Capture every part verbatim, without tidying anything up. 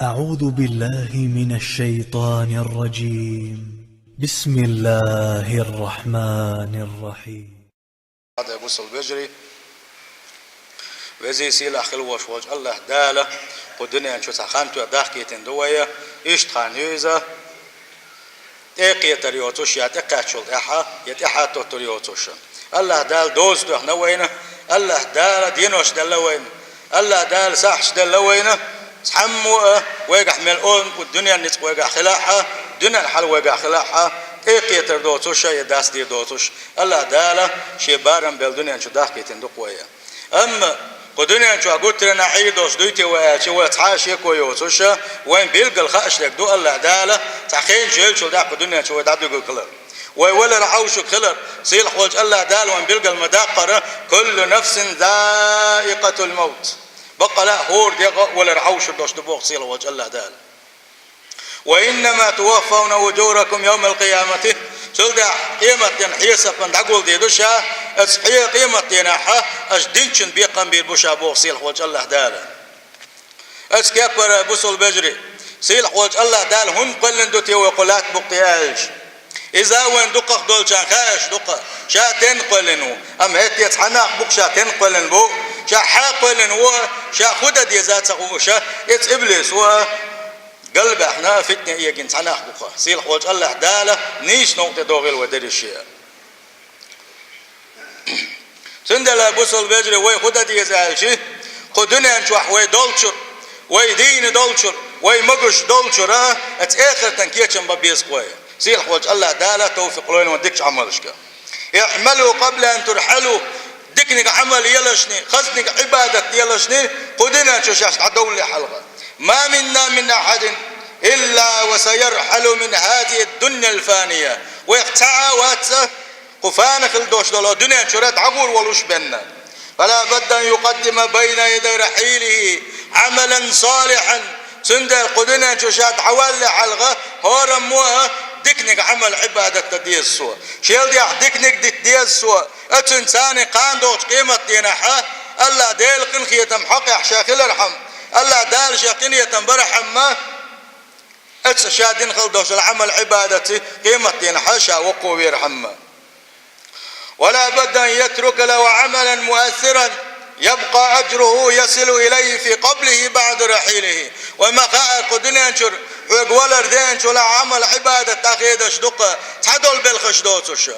أعوذ بالله من الشيطان الرجيم. بسم الله الرحمن الرحيم. Хьада бусул вежарий, везий сийлахь хила волуш волчу АллахӀ Дала кху дуьнен чу цхьа хан тоьхна дахкийтина ду вай, иштта хан ю иза, тӀекхетар йоцуш, я тӀекхаьччул тӀаьхьа, я тӀаьхьа тоттар йоцуш. АллахӀ Дала доза тоьхна вайна, АллахӀ Дала денош делла вайна, АллахӀ Дала сахьташ делла вайна, цхьаммо а вайгахь мел олу кху дуьнен ницкъ вайгахь хилахь а, дуьнен хьал вайгахь хилахь а, тӀекхетар доцуш я дастийр доцуш, АллахӀ Дала шен барам белла дуьнен чу дахкийтина ду-кх вай. Амма кху дуьнен чохь гуттаренна Ӏийр долуш дуй те вай аьлча, вай цхьа а шеко йоцуш, вайн билггал хууш дерг ду АллахӀ Дала, цхьа хенаш йолчул тӀаьхьа кху дуьнен чу вай дӀадуьгург хилар. Вай валар Ӏовшург хилар, сийлахь волчу АллахӀ Дала вайн билггал ма-даккхара: «Куллу нафсин заикъатул мавт». Баккъала а хӀора дегӀ а валар Ӏовшур долуш ду боху сийлахь волчу АллахӀ Дала. «Ва иннама туваффавна ужуракум явмал къиямати». Цул тӀаьхьа къематдийнахь хьесапана дӀагулдийр ду ша, оцу хье-, къематдийнахь аша динчун бекхам бийр бу ша боху сийлахь волчу АллахӀ Дала. Оцу кеппара, бусул вежарий, сийлахь волчу АллахӀ Дала хӀунда кхоьллина ду те вай кху лаьтта букъ тӀе аьлча? Иза вайн дукхах долчарна хаьаш ду-кх, ша стенна кхоьллина ву, амма хӀетте цхьа нах бу-кх ша стенна кхоьллина бу, ша хьан кхоьллина ву, ша хӀун дан деза а ца хууш, иза иблис ву, галбаьхна, фитне эгина цхьа нах бу-кх. Сийлахь волчу АллахӀ Дала нийса новкъа тӀе догӀийла вай дерриш а. Цундела, бусул вежарий, вай хӀун дан деза аьлча, кху дуьнен чохь вай долчура, вай дийна долчура, вай могуш долчура, оцу эхартан кечам бан беза-кх вай. Сийлахь волчу АллахӀ Дала тавфикъ лойла вайна дикачу Ӏамалшка. «ИӀмалу къабла ан турхьалу», диканиг Ӏамал елашний, хазаниг Ӏибадат елашний, кху дуьнен чу шаьш дӀадовлале хьалха. «Ма минна мин ахьадин илла ва саярхьалу мин хӀазихи дуньял фания». Вайх цхьа а вац, кху фана хила долуш долу дуьнен чуьра дӀагӀур волуш бен. «Фала будда ан юкъаддима байна ядай рахьилихи Ӏамалан салихьан». Цундела кху дуьнен чу ша дӀавалале хьалха, хӀораммо а диканиг Ӏамал, Ӏибадат дан деза цо. Шел дехьа диканиг дита деза цо. Оцуьнан царна кхана догӀучу къематдийнахь а, АллахӀ Делан къинхетам хьокъехь ша хилархьама, АллахӀ Дала шех къинхетам бархьама, оцу ша дина хила долуш долу Ӏамал, Ӏибадатца къематдийнахь а ша воккхо верхьама. «Ва ла будда ан ятрука лаху Ӏамалан муассиран ябкъа ажруху ясилу илайхи фи къабрихи баъда рахьилихи». Вай ма хаара, кху дуьнен чуьра хьоьга валар деанчул Ӏамал, Ӏибадат дӀахедаш ду-кх, цхьадолу белхаш доцуш.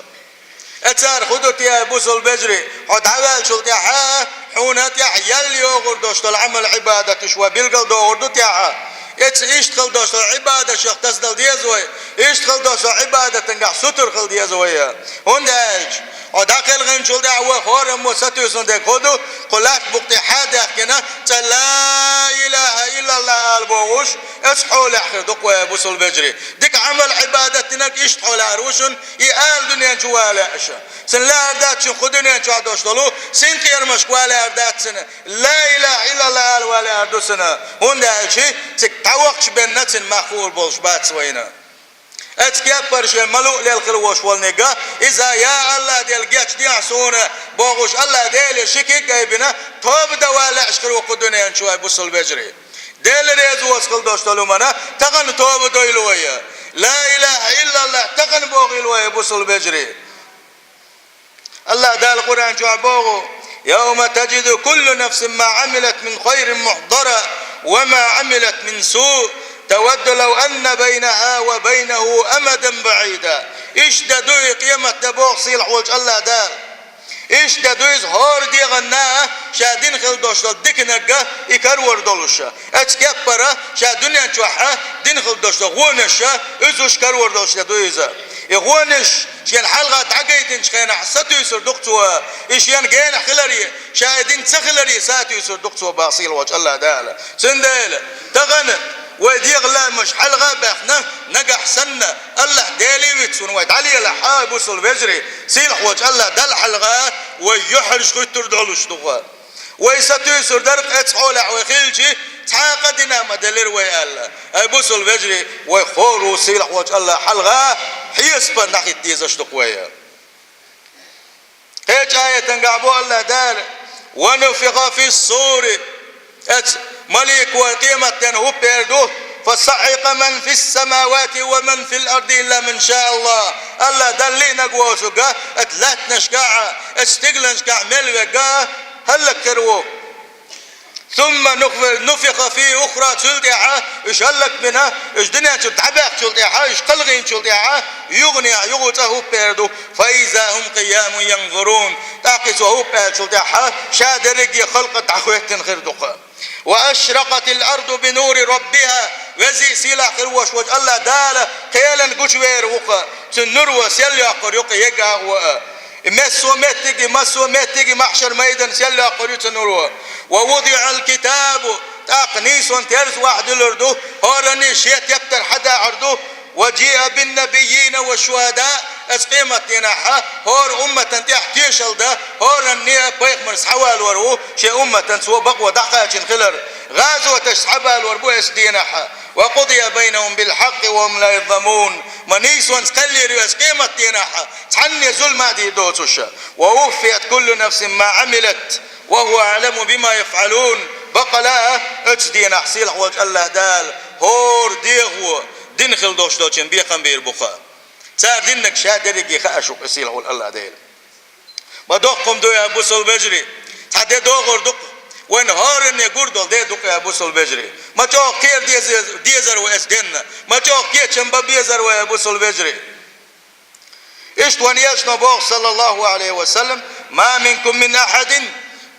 Эцара хӀун ду те, бусул вежарий, хьо дӀаваьллачул тӀаьхьа хьуна тӀехь ял йогӀур долуш долу Ӏамал, Ӏибадаташ вай билгал догӀур ду тӀаьхьа. Эца иштта хила долуш долу Ӏибадатех тасадала деза вай, иштта хила долуш долу Ӏибадатангахь сутара хила деза вай. ХӀунда аьлча хьо дӀакхелхинчул тӀаьхьа вай хӀораммо сатуьйсун дерг хӀун ду, кху лаьтта букъ тӀе хьа а даьхкина, цкъа «Ла илаха иллаллах» ала бохуш, оцу хьолехь хир ду-кх вай, бусул вежарий. Дика Ӏамал, Ӏибадат динарг иштта хьолехь ву шуна, и ала дуьнен чу вале аша. Цуьнан лаьара дац шуна кху дуьнен чохь долуш долу синкъерамашка вале ара дац цуьнан. «Ла илаха иллаллах» ала вале ара ду цуьнан. ХӀунда аьлча цига дӀавахча бен цуьнан мах хуур болуш бац вайна. Оцу кеппара шен ма-луъу лелла хила волуш волниг а, иза: «Я АллахӀ Дела, гечдехьа суна», бохуш, АллахӀ Деле ши куьг а айбина, тоба дан вале аша хир ву кху дуьнен чу, вай бусул вежарий. Дела реза воцу хила долуш долу хӀуманна тахана тоба дойла вай. «Ла илаха иллаллах» тахана бохийла вай, бусул вежарий. АллахӀ Дала Къуръан чохь боху: «Явма таджиду куллу нафсин ма Ӏамилат мин хайрин мухьдаран ва ма Ӏамилат мин суъ, тавадду лав анна байнаха ва байнаху амадан баӀида». Иштта де ду и къематде, боху сийлахь волчу АллахӀ Дала. Иштта де ду иза, хӀора дегӀанна а ша дина хила долуш долу диканиг а и карор долуш. Оцу кеппара ша дуьнен чохь а дина хила долуш долу гӀонаш а уьзуш карор долуш де ду иза. И гӀонаш шена хьалха дӀагайтинчу хенахь сатуьйсур ду-кх цо, и шена генахь хиларе, ша и дина ца хиларе сатуьйсур ду-кх цо, боху сийлахь волчу АллахӀ Дала. Цундела тахана вай дегӀан лаамаш хьалха а баьхна, нагахь санна АллахӀ Деле виц вуна вай дӀалелахь, хьа, бусул вежарий, сийлахь волчу АллахӀ Далла хьалха вай юьхьӀаьржа хӀуьттур долуш ду-кх. Вай сатуьйсур дара-кх, оцу хьолехь вай хилча, цхьа а къа дина а ма делира вай аьлла. Ай, бусул вежарий, вай хӀора ву сийлахь волчу АллахӀ хьалха хьесапана дӀахӀитта дезаш ду-кх вай. Кхечу аятангахь боху АллахӀ Дала: «Ва нуфиха фис-сури». Оцу Малико къематдийнахьа хӀуппер ду: «فصعق من في السماوات ومن في الأرض إلا من شاء الله». АллахӀ Далла лийнарг воцург, ат лаьттанашкахь, ат стигланашкахь мел верг хӀаллакьхир ву. «ثم نخ-، نفخ فيه أخرى», цул тӀаьхьа уьш хӀаллакбина, уьш дунен чу дӀабаьхкачул тӀаьхьа, уьш кхалхинчул тӀаьхьа, юханехьа юха цкъа хӀуппер ду: «فإذا هم قيام ينظرون». ТӀаккха цо хӀуппаьллачул тӀаьхьа, ша дерриге халкъ дӀахӀоьттина хир ду-кх. «وأشرقت الأرض بنور ربها». Веза-сийлахь хир волуш волчу АллахӀ Дала кхелана гучувер ву-кх, цуьнан нуро сел йоккхур ю-кх ега агӀо а. И массо а меттиг, и массо а меттиг, и маьхьшар майдан сел йоккхур ю цу нуро. «ووضع الكتاب», тӀаккха нийсонан терза охьадуьллур ду, хӀоранна шен тептар хьадахьур ду. «وجيء بالنبيين والشهداء», ас къематдийнахьа хӀора умматан тӀехь тешалла дан, хӀоранна пайхамар схьавалор ву, шен умматан цо бакъо дӀакхачийна хилар. ГӀазоташ схьабалор бу ас дийнахьа. «وقضي بينهم بالحق وهم لا يظلمون». Ма нийсонца кхеллийр ю ас къематдийнахьа, цхьанне зулам а дийр доцуш. «ووفيت كل نفس ما عملت وهو أعلم بما يفعلون». Баккъала а, оцу дийнахь сийлахь волчу АллахӀ Дала хӀора дегӀо дина хила долуш долчун бекхам бийр бу-кх. Цара диннарг ша дерриге хаа шух и сийлахь волу АллахӀ Дела. Ма доккха хӀума ду, я бусалба вежарий, цхьа де догӀур ду-кх, вайна хӀоранне гур долу де ду-кх, я бусалба вежарий. Ма чӀогӀа кхера деза-, дезар вай ас денна, ма чӀогӀа кечам бан безар вай, я бусалба вежарий. Иштта вайн элчано боху, саллаллаху алейхи ва саллям: «Ма минкум мин ахьадин»,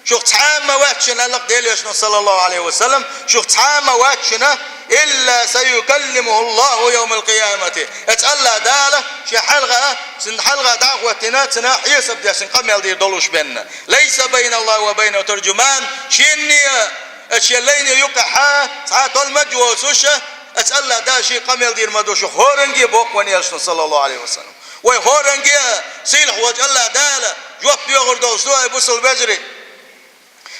шух цхьа а ма вац шуна, аьлла-кх Делан элчано, саллаллаху алейхи ва саллям, шух цхьа а ма вац шуна, «илла саюкаллимуху Аллаху йовмал къиямати». Эцу АллахӀ Дала шен хьалха, цуьнан хьалха дӀа а хӀоттийна, цуьнан хьесап деш, цуьнан къамел дийр долуш бен. «Лайса байна Аллаху ва байна тарджуман», шенне а, эцу шен лайне юккъехь а цхьа а толмадж воцуш, эцу АллахӀ Дала шен къамел дийр ма ду шух, хӀоранге а боху вайн элчано, саллаллаху алейхи ва саллям. Вай хӀоранге а сийлахь волчу АллахӀ Дала жоп доьхур долуш ду, ай бусалба вежарий.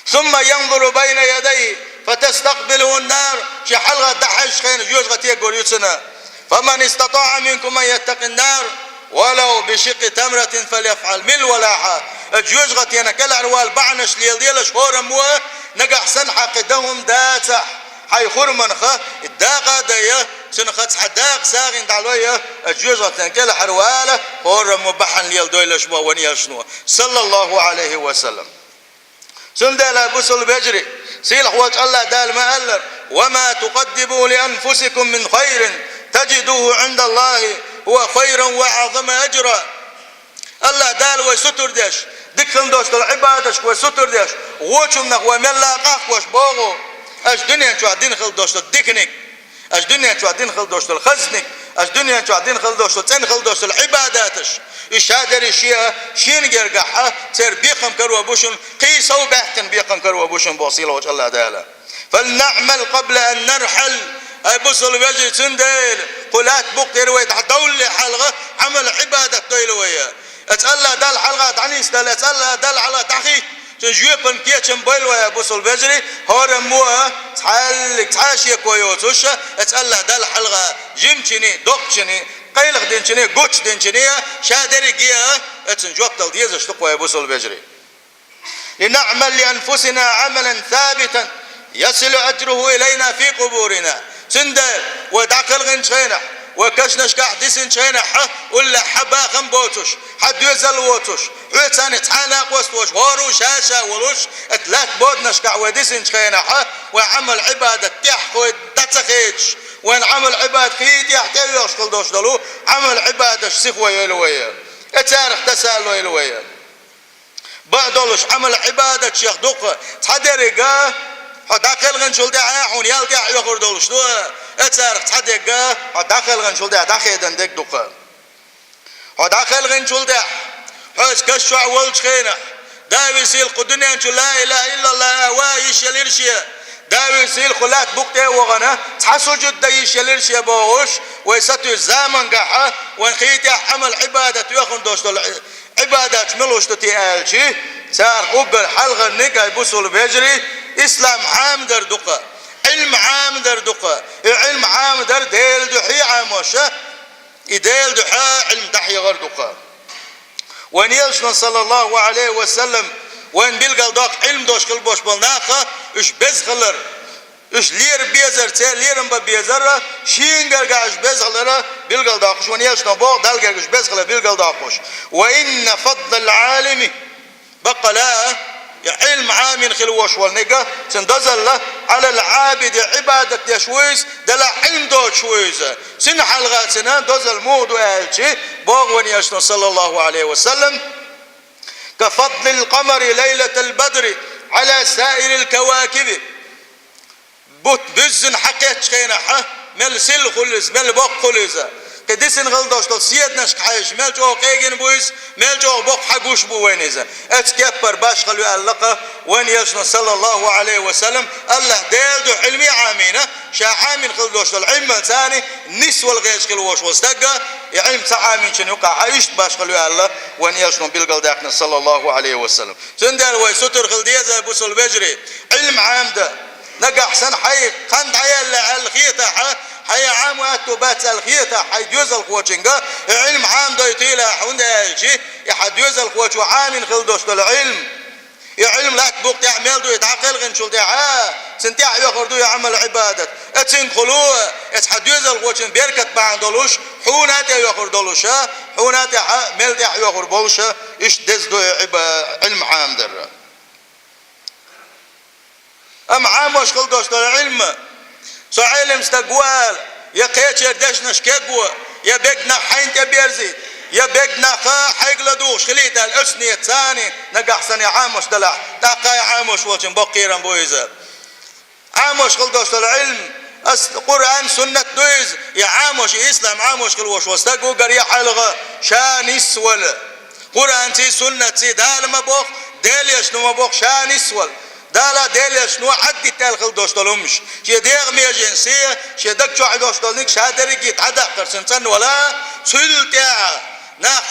«Сумма янзуру байна ядайхи фатастакъбилуху ан-нар», шен хьалха дӀахьаьжча хенахь жоьжахати гур ю цунна. «Фаман истатаъа минкум ан яттакъи ан-нар валав бишикъкъи тамратин фальяфъал». Мила валахь а, жоьжахатина кӀелхьарвала бахьанаш леладелаш хӀораммо а, нагахь санна хьан кхин дан хӀума дацахь, хьайн хурманах дакъа а дайа, цунах цхьа дакъа сагӀина дӀалойя, жоьжахатина кӀелхьарвала хӀораммо бахьана леладойлаш боху вайн элчано, саллаллаху алейхи ва саллям. Цундела, бусалба вежарий, сийлахь волчу АллахӀ Дала ма-аллара: «Ва ма тукъаддиму ли анфусикум мин хайрин таджидуху Ӏиндаллахи хӀува хайран ва аӀзама аджра». АллахӀ Дала вай сутур деш, дика хила долуш долу Ӏибадаташка вай сутур деш, вочуннах вай мелла а къахкош боху, аша дуьнен чохь дина хила долуш долу диканиг. Аша дуьнен чохь дина хила долуш долу хазниг, аша дуьнен чохь дина хила долуш долу, цӀена хила долуш долу Ӏибадаташ, и ша дерриг шен, шена гергахь а, церан бекхам каро бу шуна, кхин сов баьхкина бекхам каро бу шуна боху сийлахь волчу АллахӀ Дала. «Фалнаъмал къабла ан нархьал». Ай бусалба вежарий, цундела кху лаьтта букъ тӀера вай дӀадовлале хьалха Ӏамал-Ӏибадат дойла вай. Эцу АллахӀ Далла хьалха дӀанисдала, эцу АллахӀ Далла хьалха дӀахийта, цуьнан жоьпан кечам бойла вай, бусалба вежарий, хӀораммо а цхьаьллиг цхьа а шеко йоцуш, эцу АллахӀ Далла хьалха жимачуьнан, доккхачуьнан, къайлахдинчуьнан, гучудинчуьнан, ша дерриге а, эцунна жоп дала дезаш ду-кх вай, бусалба вежарий. «Линаъмал ли анфусина Ӏамалан сабитан ясилу аджруху илайна фи къубурина». Цундела вай дӀакхелхинчу хенахь, вай кешнашкахь дисинчу хенахь, уллехь хьан бахам боцуш, хьан доьзал воцуш, хьоьца цхьа а накъост воцуш, хӀора а ша-ша волуш, эцу лаьтта боданашкахь вай дисинчу хенахь, вайн Ӏамал-Ӏибадат тӀехь хой дӀа ца хедаш, вайн Ӏамал-Ӏибадат хи тӀехь тӀеоьхуш хила долуш долу Ӏамал-Ӏибадаташ сиха йойла вай, и царах тасалойла вай. Бакъдолуш Ӏамал-Ӏибадатех ду-кх цхьа деррига, хьо дӀакхелхинчул тӀаьхьа хьуна ял тӀаьхьа оьхур долуш ду, и царах цхьа деррига, хьо дӀакхелхинчул тӀаьхьа дӀахедан дерг ду-кх. Хьо дӀакхелхинчул тӀаьхьа, хьо оцу каш чохь волчу хенахь, Давид сийлахь кху дуьнен чу ла илаха иллаллах а ван йиш ялира шен. Давид сийлахь кху лаьтта букъ тӀе а вахана, цхьа сужуд дан йиш ялира шен бохуш, вай сатуьйсу замангахь, вайн хи тӀехь Ӏамал-Ӏибадат оьхур долуш долу Ӏибадаташ муьлш ду те аьлча, царах уггар хьалхарниг, ай бусалба вежарий, ислам Ӏамадар ду-кх, Ӏилма Ӏамадар ду-кх. И Ӏилма Ӏамадар Делан дуьхьа Ӏамош, и Делан дуьхьа Ӏилма дӀахьехар ду-кх. Вайн элчано, саллаллаху алейхи ва саллям, вайн билгал доккху Ӏилма долуш хила болуш болу нах, уьш беза хилар. Уьш лера безар, церан лерам бан безар, шен гаргахь уьш беза хилар билгалдоккхуш, вайн элчано боху, Далла гаргахь уьш беза хилар билгалдоккхуш. «Ва инна фадлал Ӏалими», баккъала, я Ӏилма Ӏамийна хила волуш волу нигат, цуьнан дозалла, «Ӏалал Ӏабиди», Ӏибадат деш ву иза, Далла Ӏилма доцуш ву иза. Цуьнан хьалха цуьнан дозалла муха ду аьлча, боху вайн элчано, саллаллаху Ӏалайхи ва саллам, «Ка фадлил къамари лайлатал бадри Ӏала саирил кавакиби». Бутт буьззина хьакхеттачу хенахь, мел сирла хуьлу иза, мел боккха хуьлу иза. Кхин дисина хила долуш долу седанашка хьаьжча, мел чӀогӀа къегина бу иза, мел чӀогӀа боккха хьагуш бу вайна иза. Оцу кеппара башхалла ю аьлла-кх вайн элчано, саллаллаху Ӏалайхи ва саллам, АллахӀ Дела дуьхьа Ӏилма Ӏамийна, ша Ӏамийна хила долуш долу Ӏилманца нисвала гӀерташ хила волуш волу стаг, и Ӏилма ца Ӏамийначун юкъахь иштта башхалла ю аьлла вайн элчано билгалдаьккхина, саллаллаху Ӏалайхи ва саллам. Цундела вай сутара хила деза, бусалба вежарий, Ӏилма Ӏамадан. Нагахь санна хьайн хан дӀаяьлла аьлла хетахь, хьайн Ӏамо аьтто бац аьлла хетахь, хьайн доьзалхочуьнга и Ӏилма Ӏамадойтийла, хӀунда аьлча и хьан доьзалхочо Ӏамийна хила долуш долу Ӏилма. И Ӏилма латта букъа тӀехь мел ду, и дӀакхелхинчул тӀаьхьа цунна тӀаьхьа оьхур ду и Ӏамал-Ӏибадат. Оцуьнга хуьлу, оцу хьан доьзалхочун беркат бахьана долуш, хьуна а тӀеоьхур долуш, хьуна а тӀаьхьа мел тӀаьхьа оьхур болуш, иштта деза ду и Ӏиба-, Ӏилма Ӏамадар. Амма Ӏамош хила долуш долу Ӏилма, со Ӏелам стаг ву ала, я кхечеран дешнаш кегво, я берриг нах хьайна тӀеберзийта, я берриг нах хьайга ладугӀуш хилийта аьлла, оцу ниятца нагахь санна и Ӏамош далахь, тӀаккха и Ӏамош волчун боккха кхерам бу иза. Ӏамош хила долуш долу Ӏилма, ас Къуръан, суннат ду иза, и Ӏамош, и ислам Ӏамош хила волуш волу стаг уггар я хьалха ша нисвала. Къуръанций, суннатций Дала ма боху, Делан элчано ма боху, ша нисвала. Дала, Делан элчано Ӏаддитта аьлла хила долуш долу хӀумаш. Шен дегӀан меженаш, шен даг чохь долуш долу ниг ша дерриге дӀадаккхар цунна цӀанвала, цул тӀаьхьа нах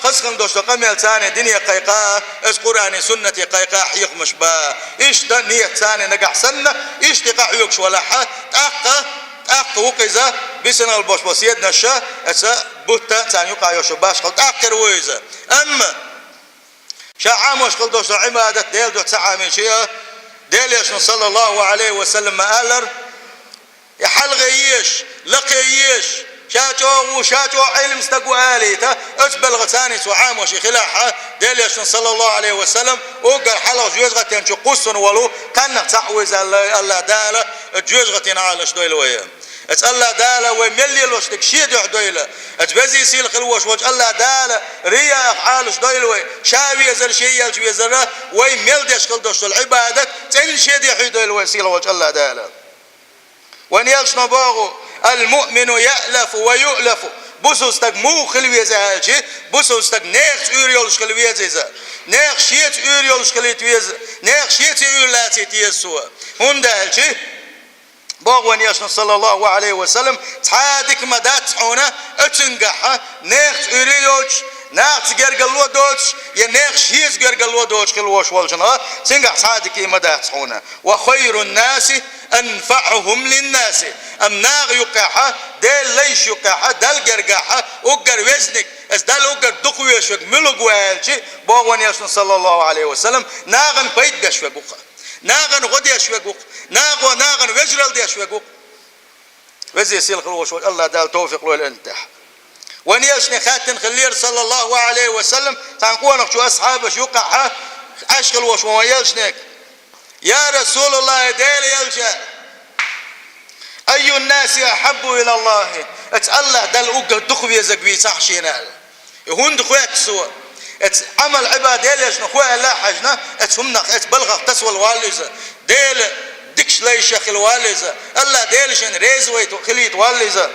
хазахана долуш долу къамелца дине кхайкха, оцу Къуръане, суннате кхайкха хьехамаш бан. Иштта ниятца нагахь санна, иштта къахьоьгуш валахь, тӀаккха, тӀаккха ву-кх иза, бисина хила болуш болу седанаш, оцу бутта царна юкъахь йолуш башхалла тӀаккха хир ву иза. Амма ша Ӏамош хила долуш долу Ӏибадат Делан дуьхьа ца Ӏамийча, Делан элчано, саллаллаху Ӏалайхи ва саллам, ма-аллара, и хьалхе езаш, лакхе езаш, ша чӀогӀа ву, ша чӀогӀа Ӏелам стаг ву алийта, оцу белхаца цо Ӏамош и хилахь, Делан элчано, саллаллаху Ӏалайхи ва саллам, уггар хьалха жоьжахатин чу кхуссур волу кхаьннах цхьаъ ву иза аьлла, АллахӀ Дала оцу жоьжахатина Ӏалаш дойла вай. Оцу АллахӀ Дала вай мел лелош дерг шен дуьхьа дойла. Оцу везий сийлахь хила волуш волчу АллахӀ Дала рияах Ӏалаш дойла вай. Ша везар, шен елча везара, вай мел деш хила долуш долу Ӏибадат цӀена шен дуьхьа дойла вай, сийлахь волчу АллахӀ Дала. Вайн элчано боху: «Ал-муъмину яълафу ва юълафу». Бусалба стаг муха хила веза аьлча, бусалба стаг нехаца уьйр йолуш хила веза иза. Нехан шеца уьйр йолуш хилийта веза, нехан шеца уьйр лацийта еза цо. ХӀунда аьлча, боху вайн элчано, саллаллаху Ӏалайхи ва саллам, цхьа а дика ма дац хьуна оцуьнгахь, нехаца уьйр йоцуш, нахаца гергарло доцуш, я нехан шеца гергарло доцуш хила волуш волчуьнгахь, цуьнгахь цхьа а дика ма дац хьуна. «Ва хайрун наси анфаъухум линнаси». Амма наха юккъехь, Делан лайш юккъехь, Далла гергахь уггар везниг, иза Далла уггар дукха везаш верг муьлург ву аьлча, боху вайн элчано, саллаллаху Ӏалайхи ва саллам, нахана пайда беш верг ву-кх. Нахана гӀо деш верг ву-кх. Нахо нахана вежаралла деш верг ву-кх. Везий сийлахь хила волуш волчу АллахӀ Дала товфикъ лойла ан тӀехь. Вайн элчане хаьттина хиллера, саллаллаху Ӏалайхи ва саллам, цхьана къонахчо асхьабаш юккъехь Ӏаш хила волуш вайн элчане: «Я РасулаллахӀ, Делан элча, айюн наси ахьаббу илаллахӀи?» Оцу АллахӀ Далла уггар дукха везарг вийцахьа шена аьлла. И хӀунда хоьтту цо? Оцу Ӏамал-Ӏибадат Делан элчано хӀун аьлла а хьаьжна, оцу хӀуманах, оцу балхах тасавала воллу иза. Делан дикачу лайшах хила воллу иза. АллахӀ Дела шена реза вайта, хилийта воллу иза.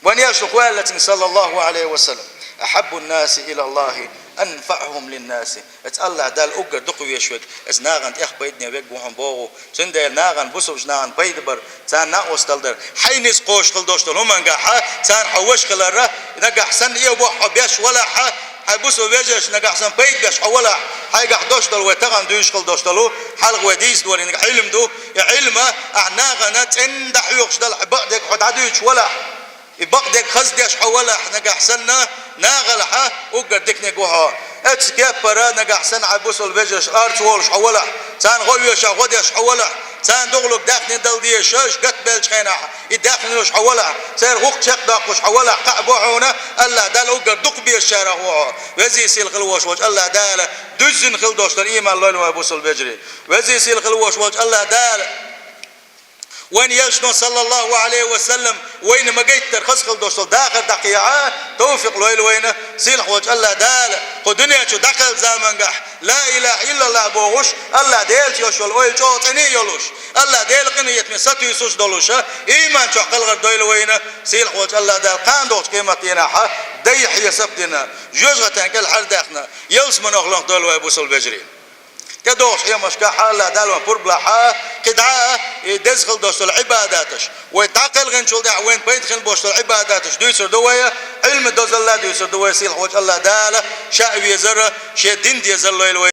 Вайн элчано хӀун аьлла цуьнга, саллаллаху Ӏалайхи ва саллам: «Ахьаббун наси илаллахӀи анфаъухум линнаси». Оцу АллахӀ Далла уггар дукха везаш верг, иза нахана тӀех пайдане верг ву хьуна боху. Цундела нахана, бусалба нахана пайда бар, царна накъосталла дар. Хьайн ницкъ кхочуш хила долуш долу хӀумангахь, царна хьо ваша хиларра, нагахь санна и бохь хьо беш валахь, хьайн бусалба вежаршна нагахь санна пайда беш хьо валахь, хьайгахь долуш долу вай тахана дуьйцуш хила долуш долу, хьалха вай дийца долу Ӏилма ду, и Ӏилма ахь нахана цӀенна дӀахьоьхуш далахь, бакъдерг хьо дӀадуьйцуш валахь. И бакъдерг хаза деш хьо валахь, нагахь санна, нахалахь уггар диканиг ву хьо. Оцу кеппара нагахь санна хьайн бусалба вежаршна орца волуш хьо валахь, царна гӀо оьшуш гӀо деш хьо валахь, Царна духьалург даьхни дала дезаш, уж гатбеллачу хенахь, и даьхни луш хьо валахь, церан гӀуллакх чекхдоккхуш хьо валахь, кхаъ бо хьуна, АллахӀ Дала уггар дукха безачарах ву хьо. Веза-сийлахь хила волуш волчу АллахӀ Дала дуьззина хила долуш долу ийман лойла вайн, бусалба вежарий. Веза-сийлахь хила волуш волчу АллахӀ Дала вайн Элчано, саллаллаху Ӏалайхи ва саллам, вайна ма-гайттара хаза хила долуш долу дахар дӀакхехьа товфикъ лойла вайна. Сийлахь волчу АллахӀ Дала кху дуьнен чу дӀакхелла заманчохь ла илаха иллаллахӀ бохуш, АллахӀ Делаца йолуш йолу ойла чӀогӀа цӀена йолуш, АллахӀ Делан къинхетаме сатуьйсуш долуш, ийман чохь кхалхар дойла вайна. Сийлахь волчу АллахӀ Дала кхана догӀучу къематдийнахь дайх хьесап дина, жоьжахатин кӀел хьаьрдаьхна, ялсаманин охӀланах дойла вай, бусалба вежарий. ТӀедогӀучу хьехамашкахь АллахӀ Дала вайн пурба лахь, кхидӀа а и деза хила долуш долу Ӏибадаташ, вай дӀакхелхинчул тӀаьхьа вайна пайда хила болуш долу Ӏибадаташ дуьйцур ду вай, Ӏилма дозалла дуьйцур ду вай. Сийлахь волчу АллахӀ Дала Ша везар, Шен дин дезар лойла вай.